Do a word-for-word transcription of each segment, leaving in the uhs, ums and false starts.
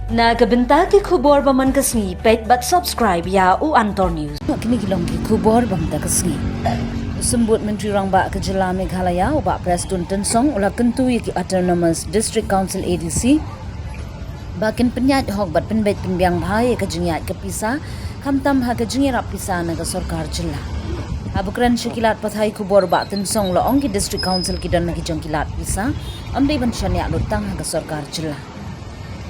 Na ka bynta ki khubor ba man ka sngi, peit bad subscribe ïa u Antor News. Kine ki long ki khubor ba man ka sngi. U Symbud Myntri Rangbah ka jylla Meghalaya, u Bah Prestone Tynsong, u la kyntu ïa ki Autonomous District Council, A D C, ba kin pynïaid hok bad pynbeit pynbiang bha ïa ka jingïaid ka pisa, khamtam ha ka jingïarap pisa na ka sorkar jylla. Haba kren sha ki lad pathai khubor, u Bah Tynsong u la ong ki District Council ki don la ki jong ki lad pisa, ym dei ban shaniah lut tang ha ka sorkar jylla.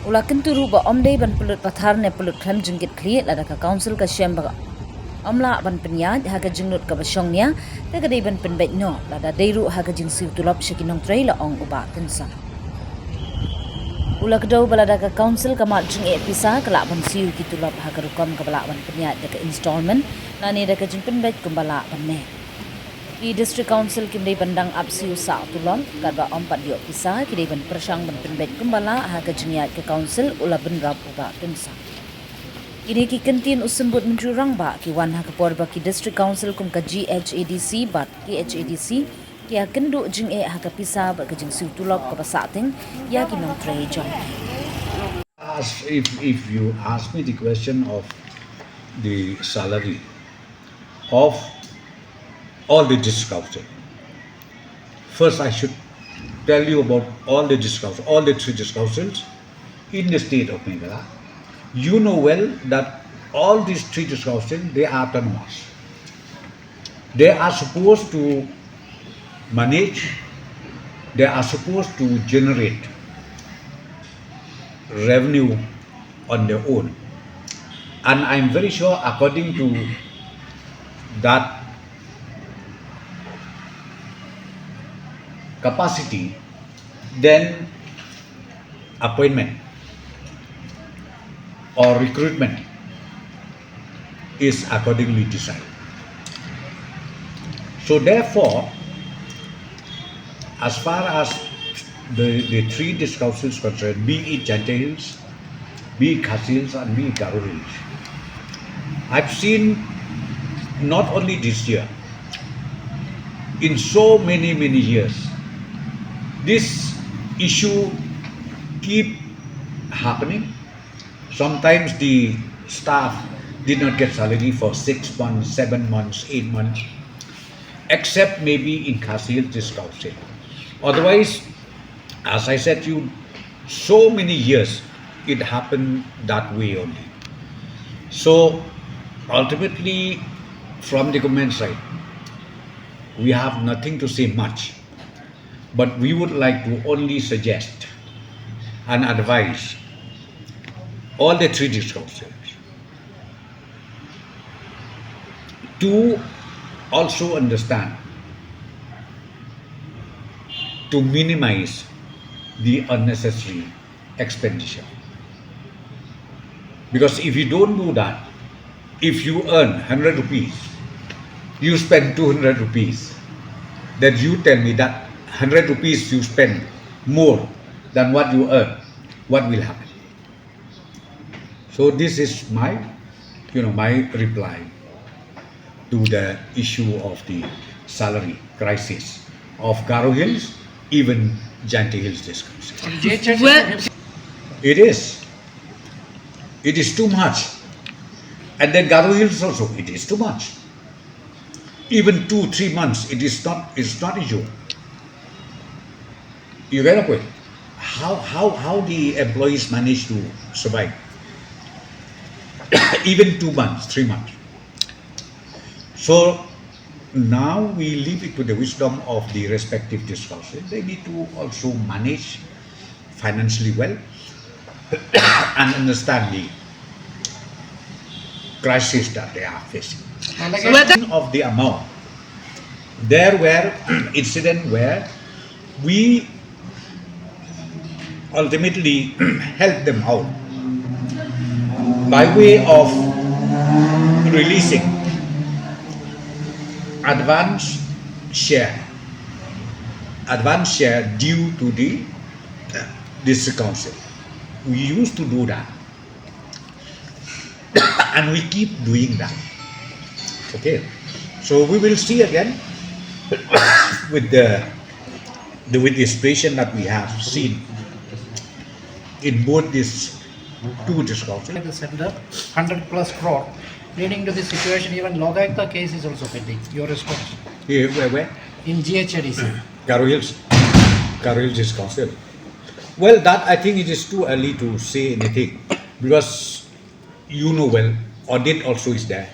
U la kyntu ruh ba ym dei ban pynlut pathar ne pynlut khlem jingkitkhlieh lada ka Council ka shem ba ym lah ban pynïaid ha ka jinglut kaba shongnia, te ka dei ban pynbeit noh, lada dei ruh ha ka jingsiew tulop sha ki nongtrei, la ong u Bah Tynsong. U la kdew ba lada ka Council ka mad jingeh pisa, ka lah ban siew ki tulop ha ka rukom kaba lah ban pynïaid da ka installment lane da ka jingpynbeit kumba lah ban ne. Ki District Council kim dei ban dang ap siew sah tulop, katba ym pat ïoh pisa, ki dei ban pyrshang ban pynbeit kumba lah ha ka jingïaid ka Council, u la bynrap u Bah Tynsong. Kine ki kyntien u Symbud Myntri Rangbah ki wan ha ka por ba ki District Council kum ka G H A D C bad K H A D C ki ïakynduh jingeh ha ka pisa bad ka jingsiew tulop kaba sah tieng ïa ki nongtrei jong ki. As if, if you ask me the question of the salary of all the district council, first I should tell you about all the district council, all the three district councils in the state of Meghalaya. You know well that all these three district council, they are autonomous. They are supposed to manage, they are supposed to generate revenue on their own. And I'm very sure, according to that capacity, then appointment or recruitment is accordingly decided. So therefore, as far as the, the three district councils concerned, be it Jaintia Hills, be it Khasi Hills, and be it Garo Hills, I've seen, not only this year, in so many, many years, this issue keep happening. Sometimes the staff did not get salary for six months, seven months, eight months, except maybe in Khasi Hills District Council. Otherwise, as I said to you, so many years it happened that way only. So ultimately, from the government side, we have nothing to say much, but we would like to only suggest and advise all the three district councils to also understand to minimize the unnecessary expenditure. Because if you don't do that, if you earn hundred rupees, you spend two hundred rupees, then you tell me that hundred rupees you spend more than what you earn, what will happen? So this is my, you know, my reply to the issue of the salary crisis of Garo Hills, even Jaintia Hills District Council. Well, it is. It is too much. And then Garo Hills also, it is too much. Even two, three months, it is not, it's not issue. You get a point? How, how, how the employees manage to survive? Even two months, three months. So now we leave it to the wisdom of the respective district council. They need to also manage financially well and understand the crisis that they are facing. Whether of the amount, there were incidents where we ultimately help them out by way of releasing advance share, advance share due to the district council. We used to do that, and we keep doing that. Okay, so we will see again with the, the, with the situation that we have seen in both these to this council. The center, hundred plus crore, leading to this situation. Even Lokaiyukt case is also pending. Your response? Yeah, where, where? In G H A D C. Garo Hills. Garo Hills District Council. Well, that I think it is too early to say anything because you know well, audit also is there.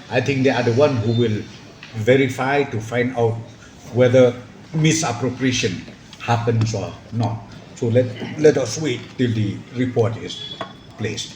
I think they are the one who will verify to find out whether misappropriation happens or not. So let, let us wait till the report is placed.